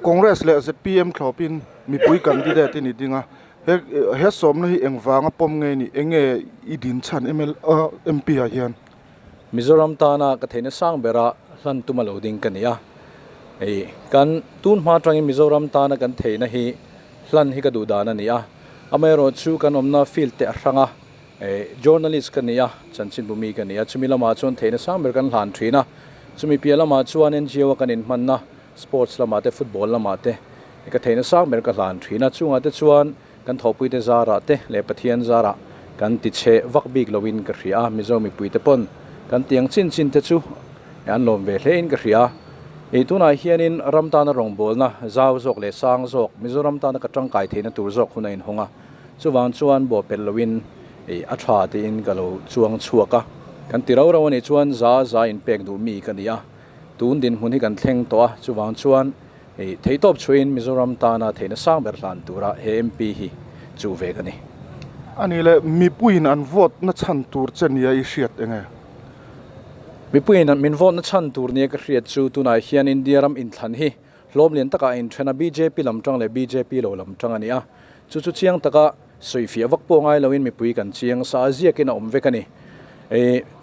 Congress leh zpm thlawpin mipui candidate i ni ding a, he he sawmna hi engvanga pawm nge ni, enge i din chhan mla MP ah hian? Mizoram tana ka theihna sang bera hlan tum a lo ding ka ni a, hei kan tun hma atangin Mizoram tana kan theihna hi hlan hi ka duh dan a ni a, amaherawhchu kan awmna field te a hrang a, Journalist ka ni a, chanchinbu mi ka ni a, chumi lamah chuan theihna sang ber kan hlan thin a, chumi piah lamah chuan NGO a kan inhmanna sports lamah te football lamah te ka theihna sang ber ka hlan thin a, chungah te chuan kan thawhpuite zarah te leh Pathian zarah kan ti chhe vak bik loin ka hria a, Mizo mipuite pawn kan tiang chin chin te chu an lawm ve hle in ka hria. Ih tunah hianin ram tana rawngbawlna zau zawk leh sang zawk Mizoram tana ka tangkai theihna tur zawk hun a inhawng a. Chuvang chuan bawh pelh loin a tha tiin ka lo chuang chhuak a, kan ti rau rau a nih chuan za za inpek duh mi ka ni a, tun dinhmun hi kan thleng tawh a, chuvang chuan theihtawp chhuahin Mizoram tana theihna sang ber hlan tura he MP hi chuh ve ka ni. A nih leh mipuiin an vote na chhan tur che nia i hriat eng e? Mipuiin min vote na chhan tur nia ka hriat chu tunah hian India ram inthlan hi Hlawm lian takah a inthen a, bjp lam tang leh bjp lo lam tang a ni a. Chu chu chiang taka sawifiah vak pawh ngai loin mipui kan chiang sa a, ziakin a awm vek a ni.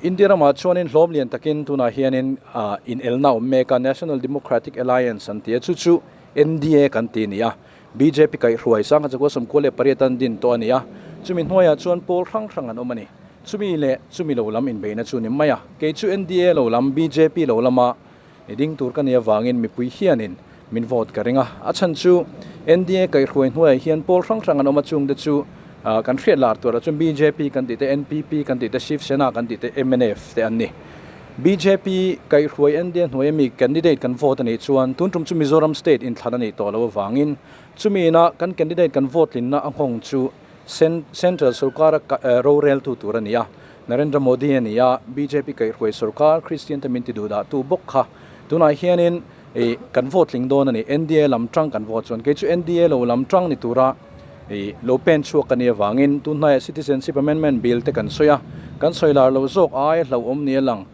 India ramah chuanin hlawm lian takin tunah hianin inelna a awm mek a, National Democratic Alliance an ti a, chu chu NDA kan ti a ni a. Bjp kaihhruai sangha chakua 98 an din tawh a ni a, chumi hnuaiah chuan pawl hrang hrang an awm a ni. Chumi leh chumi lo lam inbeihna chu ni mai a, kei chu NDA lo lam, bjp lo lama I ding tur ka nih avangin mipui hianin min vote ka ring a, a chhan chu NDA kaihhruai hnuaiah hian pawl hrang hrang an awm a, chungte chu kan hriat lar turah chuan bjp kan tih te, NPP kan tih te, Shiv Sena kan tih te, mnf te an ni. Bjp kaihhruai NDA hnuaia mi candidate kan vote a nih chuan tun tum chu Mizoram state inthlan a nih tawh loh avangin chumi ina kan candidate kan vote tlinna a nghawng chu Central sorkara roreltu tur a ni a, Narendra Modi a ni a, bjp kaihhruai sorkar Kristian te min ti duh dah tu bawk kha. Tunah hianin ih kan vote tling dawn a ni, NDA lam tang kan vote chuan kei chu NDA lo lam tang ni tura ih lo pen chhuak ka nih avangin tun hnaiah Citizenship Amendment Bill te kan sawi a, kan sawi lar lo zawk ai hlauhawm ni a lang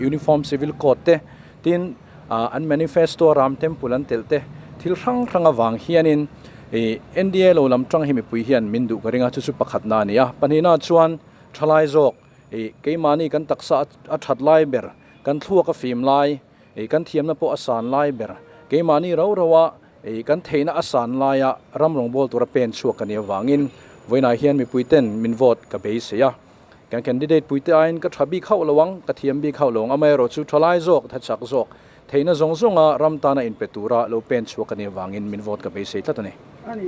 Uniform Civil Code te tin an manifesto a Ram Temple an telh te thil hrang hrang avang hianin ih NDA lo lam tang hi mipui hian min duh ka ring a, chu chu pakhatna a ni a, pahnihna chuan Thalai zawk, ih, keimahni kan taksa a that lai ber, kan thluak a fim lai, ih, kan thiamna pawh a san lai ber, keimahni rau rau a, ih, kan theihna a san laia ram rawngbâwl tura pen chhuak ka nih avangin vawiinah hian mipuiten min vote ka beisei a. Kan candidate puite aiin ka tha bik hauh lo ang, ka thiam bik hauh lo ang, amaherawhchu thalai zawk, thachak zawk, Theihna zawng zawnga ram tana inpe tura lo pen chhuak a nih avangin min vote ka beisei tlat a ni.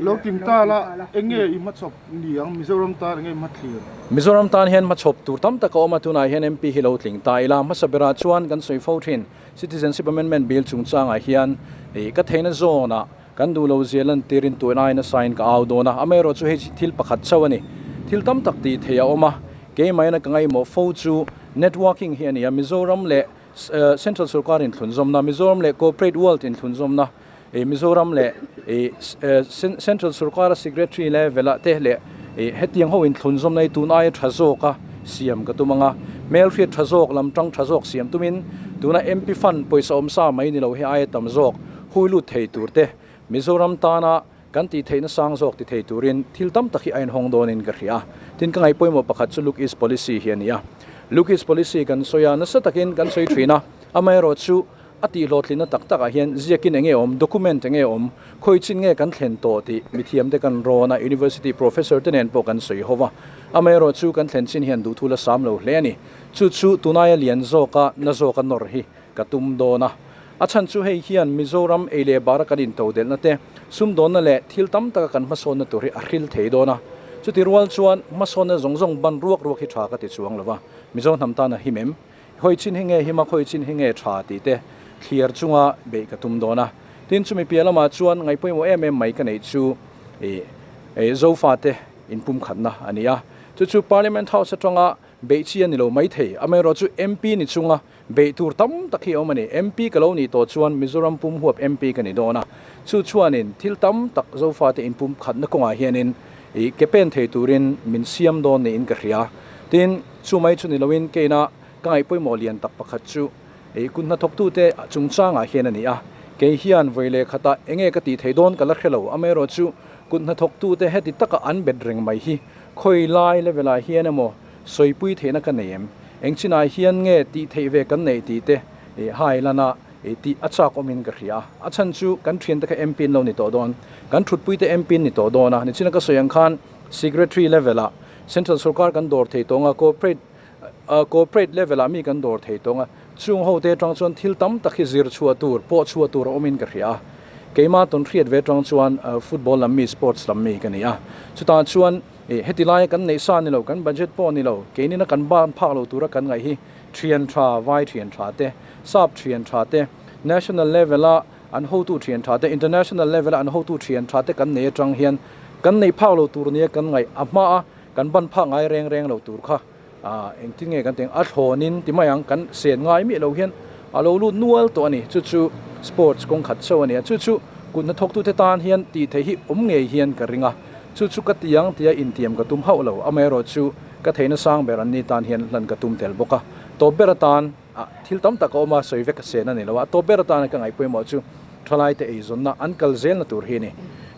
Lo tling ta la, eng nge i hmachhawp ni ang? Mizoram tan eng nge i hmathlir? Mizoram tan hian hmachhawp tur tam tak a awm a, tunah hian MP hi lo tling ta ila. Hmasa berah chuan kan sawi fo thin, Citizenship Amendment Bill chungchangah hian ka theihna zawnah kan duh lo zia lantirin tun aiin a sign ka au dawn a, amaherawhchu hei thil pakhat chauh a ni. Thil tam tak tih theih a awm a, keimahina ka ngaihmawh fo chu networking hi a ni a, Mizoram leh Central sorkar inthlunzawmna, Mizoram leh Corporate World inthlunzawmna, Mizoram leh Central sorkara Secretary level ah te leh hetiang ho inthlunzawmna hi tun aia tha zawka siam ka tum ang a, hmelhriat tha zawk, lam tang tha zawk siam tumin tuna MP fund pawisa awm sa mai ni lo hi aia tam zawk hui lut thei tur te Mizoram tana kan tih theihna sang zawk ti thei turin thil tam tak hi a inhawng dawnin ka hria. Tin, ka ngaih pawimawh pakhat chu Look East Policy hi a ni a. Look East Policy kan sawi a, nasa takin kan sawi thin a, amaherawhchu a tihhlawhtlinna tak takah hian ziakin eng nge awm, document eng nge awm, khawi chin nge kan thlen tawh tih mithiamte kan rawn a, University Professor te nen pawh kan sawi ho va. Amaherawhchu kan thlen chin hian duhthu la sam lo hle a ni. Chu chu tunaia lian zawka na zawka nawr hi ka tum dawn a. A chhan chu hei hian Mizoram ei leh bara kan intodelhna te, sumdawnna leh thil tam taka kan hmasawnna tur hi a hril thei dawn a. Chuti rual chuan hmasawnna zawng zawng ban ruak ruak hi tha ka ti chuang lo va, Mizo hnam tan a him em? Hawi chin hi nge him a, khawi chin hi nge tha tih te thliar chunga beih ka tum dawn a. Tin, chumi piah lamah chuan ngaihpawimawh em em mai ka neih chu ih Zofate inpumkhatna a ni a. Chu chu Parliament House atanga beih chi a ni lo maithei, amaherawhchu MP ni chunga Beih tur tam tak hi a awm a ni. MP ka lo nih tawh chuan Mizoram pum huap MP ka ni dawn a. Chu chuanin thil tam tak Zofate inpum khatna kawngah hianin ih ke pen thei turin min siam dawn niin ka hria. Tin, chu mai chu ni loin keina ka ngaih pawimawh lian tak pakhat chu ih kut hnathawktute chungchangah hian a ni a. Kei hian vawi leh khatah enge ka tih theih dawn ka la hre lo, amaherawhchu kut hnathawktute heti taka an bet reng mai hi khawi lai level ah hian emaw sawipui theihna ka nei em? Eng chinah hian nge tih theih ve kan neih tih te hai lan a tih a chak awmin ka hria a. A chhan chu kan thiante kha MP an lo ni tawh dawn, kan thutpuite MP an ni tawh dawn a, nichina ka sawi ang khan Secretary level ah Central sorkar kan dawr thei tawng a, Corporate Corporate level ah mi kan dawr thei tawng a, chung ho te atang chuan thil tam tak hi zir chhuah tur, pawh chhuah tur a awmin ka hria a. Keimah tawn hriat ve atang chuan football lam mi, sports lam mi ka ni a. Chutah chuan heti laia kan neih sa ni lo, kan budget pawh ni lo, keinina kan ban phak lo tura kan ngaih hi thian tha, vai thian tha te, sap thian tha te, national level a an hotu thian tha te, international level a an hotu thian tha te kan nei atang hian kan neih phak lo tur nia kan ngaih a hma a, Kan ban phak ngai reng reng lo tur kha engtin nge kan tih ang, a thlawnin ti mai ang, kan sen ngai miah lo hian a lo lut nual tawh a ni. Chu chu sports kawng khat chauh a ni a, chu chu kut hnathawktute tan hian tih theih hi awm ngei hian ka ring a, chu chu ka ti ang tia intiam ka tum hauh lo, amaherawhchu ka theihna sang ber an ni tan hian hlan ka tum tel bawk a, tawp ber atan. A thil tam tak a awm a, sawi vek a sen a ni lo a, tawp ber atana ka ngaih pawimawh chu thalaite eizawnna an kal zelna tur hi a ni.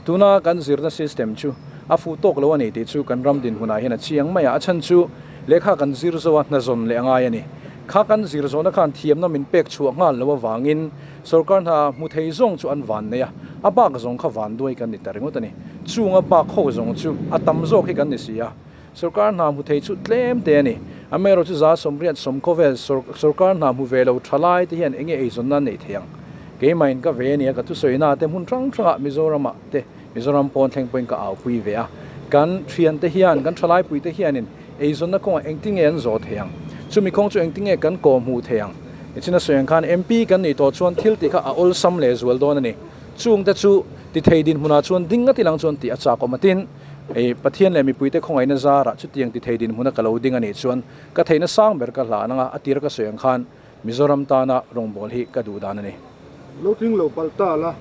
Tuna kan zirna system chu a fuh tawk lo a ni tih chu kan ram dinhmunah hian a chiang mai a, a chhan chu lehkha kan zir zo a, hna zawn leh a ngai a ni. Kha kan zir zawhna khan thiamna min pek chhuah nghal lo avangin sorkar hna hmu thei zawng chu an van nei a, a bak zawng kha van duai kan ni ta ringawt a ni. Chung a bak ho zawng chu a tam zawk hi kan ni si a. Sorkar hna hmu thei chu tlem te a ni. Amaherawh chu 190 sawmkhaw vel sorkar hna hmu ve lo tha lai te hian enge eizawnna an neih thei ang? Keimahin ka ve a nia, ka thusawi te hmun hrang hrangah Mizoramah te, Mizoram pawn thleng pawhin ka aupui ve a. Kan thiante hian, kan thalaipuite hianin eizawnna kawngah engtin nge an zawh thei ang? Chumi kawng chu engtin nge kan kawh hmuh thei ang? Nichina sawi ang khan MP kan nih tawh chuan thil tih kha a awlsam lehzual dawn a ni. Chungte chu ti thei dinhmunah chuan ding ngati lang chuan tih a chakawm a tin. Hei Pathian leh mipuite khawngaihna zarah chutiang ti thei dinhmuna ka lo ding a nih chuan ka theihna sang ber ka hlan anga a tir ka sawi ang khan Mizoram tana rawngbâwl hi ka duh dan a ni. Lo tling lo palh ta la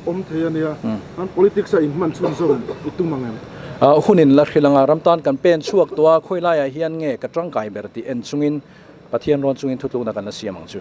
awm thei a nia, kan politics a inhman chhunzawm i tum ang em? Hunin la hrilh anga ram tan kan pen chhuak tawh a, khawi laiah hian nge ka tangkai ber tih en chungin Pathian rawn chungin thutlukna kan la siam ang chu.